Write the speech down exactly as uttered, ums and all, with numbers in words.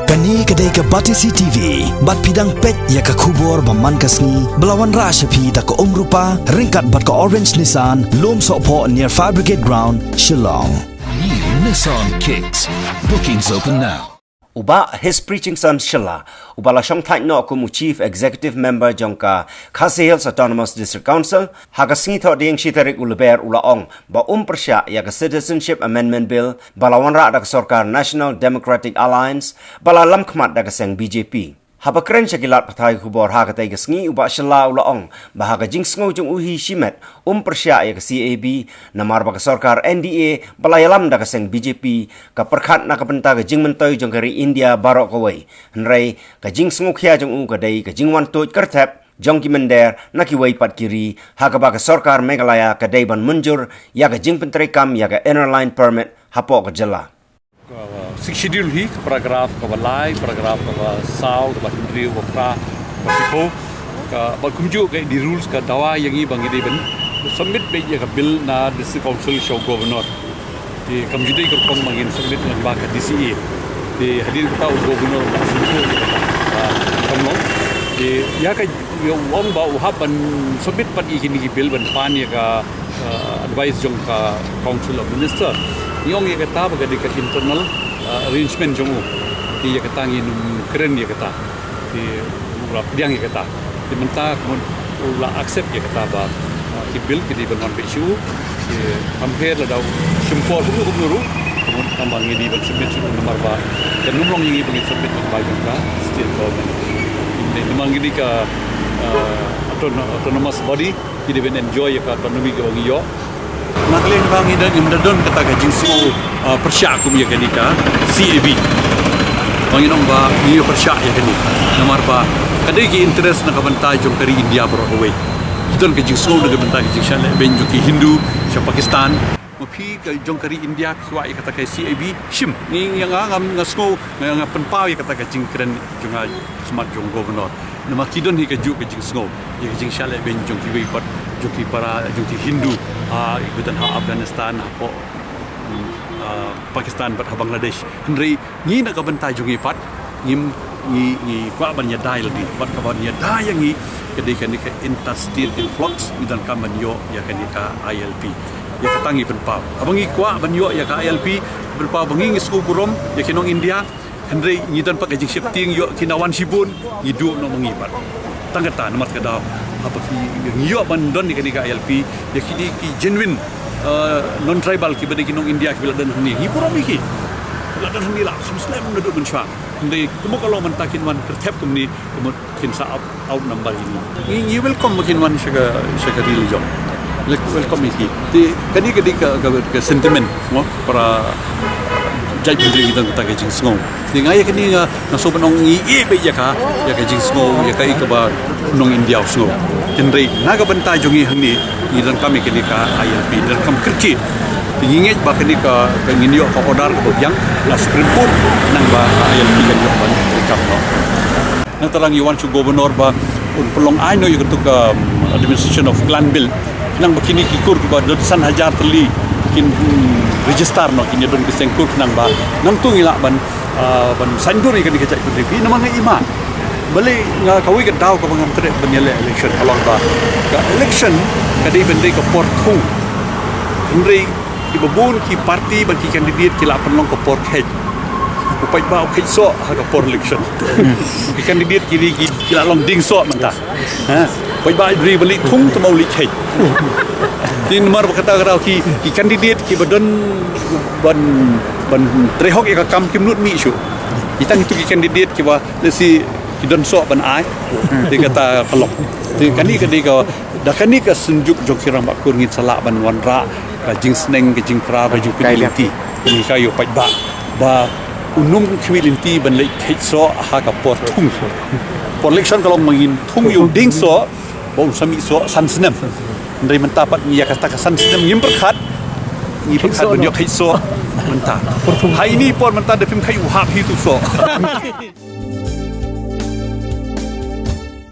Kane ka dei ka Batesi T V, bad phi dang peit ïa ka khubor ba man ka sngi, ba la wanrah sha phi da ka Umrupa, ryngkat bad ka Orange Nissan, Lumsohphoh near Fire Brigade Ground, Shillong. New Nissan Kicks. Bookings open now. U Bah His Preaching Son Shylla, uba la shongthait noh kum u Chief Executive Member jong ka Khasi Hills Autonomous District Council, ha ka sngi Thohdieng shi tarik u Lber u la ong ba um pyrshah ïa ka Citizenship Amendment Bill ba la wanrah da ka sorkar National Democratic Alliance ba la lamkhmat da ka seng B J P. Haba kren sha ki lad pathai khubor ha katei ka sngi, u Bah Shylla u la ong ba ha ka jingsngew jong u hi shimet um pyrshah ïa ka C A B, namar ba ka sorkar N D A ba la ïalam da ka seng B J P ka pyrkhat na ka bynta ka jingmyntoi jong ka ri India baroh kawei. Hynrei ka jingsngewkhia jong u ka dei ka jingwan tuid kyrthep jong ki mynder na kiwei pat ki ri, ha kaba ka sorkar Meghalaya ka dei ban mynjur ïa ka jingpyntreikam ïa ka Inner Line Permit hapoh ka jylla. Ka Sixth Schedule hi, ka paragraph kaba lai, paragraph kaba saw, kaba hynriew, kaba phra, kaba shiphew, kaba kumjuh ka, the rules ka dawa ïa ngi ba ngi dei ban submit beit ïa ka bill na District Council sha u Governor. Te kam ju dei ka rukom ba ngin submit lyngba ka D C A. Te hadien kata u Governor u la sngewthuh ïa kata, ah, kam long. Te ïa ka, ïa u ong ba u hap ban submit pat ïa kine ki bill ban pan ïa ka, ah, advice jong ka Council of Minister. Ngi ong ïa kata ba ka dei ka internal, ah, arrangement jong u. Te ïa kata ngin ym kren ïa kata. Te u la pdiang ïa kata. Te mynta kumno u la accept ïa kata ba, ah, ki bill ki dei ban wan beit sha u. Te kam pher lada u shim por kumno kumno ruh. Kumno tang ba ngi dei ban submit sha u namar ba kan ym long ïa ngi ba ngin submit lyngba jong ka state government. Te namar ngi dei ka, ah, auton-, autonomous body, ngi dei ban enjoy ïa ka autonomy kaba ngi ïoh. Na ka liang ba ngi don, ngim da don kata ka jingsngew, ah, pyrshah kum ïa kane ka C A B. Ba ngin ong ba ngi ïa pyrshah ïa kane. Namar ba ka dei ki interest na ka bynta jong ka ri India baroh kawei. Ki don ka jingsngew na ka bynta ka jingshah lehbeiñ jong ki Hindu sha Pakistan. Ma phi ka jong ka ri India phi kwah ïa kata ka C A B, shim. Ngi, ïa nga, nga, nga sngew, nga, nga pynpaw ïa kata ka jingkren jong nga khmat jong Governor. Namar ki don hi kajuh ka jingsngew ïa ka jingshah lehbeiñ jong kiwei pat, jong ki para, jong ki Hindu, ah, ba don ha Afghanistan, hapoh, mm, ah, Pakistan bad ha Bangladesh. Hynrei ngi na ka bynta jong ngi pat, ngim, ngi, ngi kwah ban ïada ïa lade, bad kaba ïada ïa ngi ka dei kane ka interstate influx, ngi donkam ban ïoh ïa kane ka I L P. Ïa kata ngi pynpaw. Haba ngi kwah ban ïoh ïa ka I L P, pynpaw ba ngi, ngi sngewburom ïa ki nong India, hynrei ngi don pat ka jingsheptieng ïoh ki nongwan shibun, ngi duh noh ma ngi pat. Tang kata namar ka daw haba ki, ngi ïoh ban don ïa kane ka I L P, ïa kine ki genuine, eh, non-tribal kiba dei ki nong India kiba la don hangne. Ngi burom ïa ki. Ba la don hangne la kham slem naduh mynshuwa. Hynrei kumno ka long mynta kin wan kyrthep kumne, kumno kin sa out, outnumber ïa ngi. Ngi, ngi welcome ba kin wan sha ka, sha ka ri la jong. Wel-, welcome ïa ki. Te kane ka dei ka, ka, ka sentiment, mo, para jaitbynriew ngi don kata ka jingsngew. Te nga ïa kane nga, nga sngewbha ban ong ngi ïeh beit ïa ka, ïa ka jingsngew, ïa kaei kaba nong India u sngew. Hynrei na ka bynta jong ngi hangne, ngi donkam ïa kane ka I L P, donkam kyrkieh. Te ngi ngeit ba kane ka, ka ngin ïoh ka order kaba biang na Supreme Court, khnang ba ka I L P kan ïoh ban treikam noh. Nangta ngi wan sha u Governor ba un pynlong aiñ noh ïa katu ka, um, Administration of Clan Bill. Khnang ba kine ki kur kiba don san hajar tylli kin, um, register noh, kin ïa don ki seng kur khnang ba nangta ngi lah ban, ah, ban saiñdur ïa kane ka jaitbynriew. Namar nga ïohi ma, balei nga, kawei ka daw kaba ngam treh ban ïaleh election ka long ba ka election ka dei ban dei ka por thung. Hynrei kiba bun ki party bad ki candidate ki la pynlong ka por kheit. U paidbah u kheit soh ha ka por election. Ki candidate ki, ki, ki la long dieng soh mynta. Ha? U paidbah u dei ban leit thung, te ma u leit kheit. Te namar ba kata ka daw ki, ki candidate kiba don ban, ban trei hok ïa ka kam kim nud mih shuh. Ïa tang kitu ki candidate kiba lehse ki don soh ban ai. Te kata ka long. Te kane ka dei ka, da kane ka synjuk jong ki rangbah kur ngin sa lah ban wanrah ka jingsneng, ka jingkhraw, ka jingpynlynti. Ngi ka ïa u paidbah ba un ym khmih lynti ban leit kheit soh ha ka por thung. Por election ka long ba ngin thung ïa u dieng soh ba un sa mih soh san snem. Hynrei mynta pat ngi ïa kata ka san snem ngim pyrkhat. Ngi pyrkhat ban ïoh kheit soh mynta. Ha ine i por mynta da phim kheit u hap hi tu soh.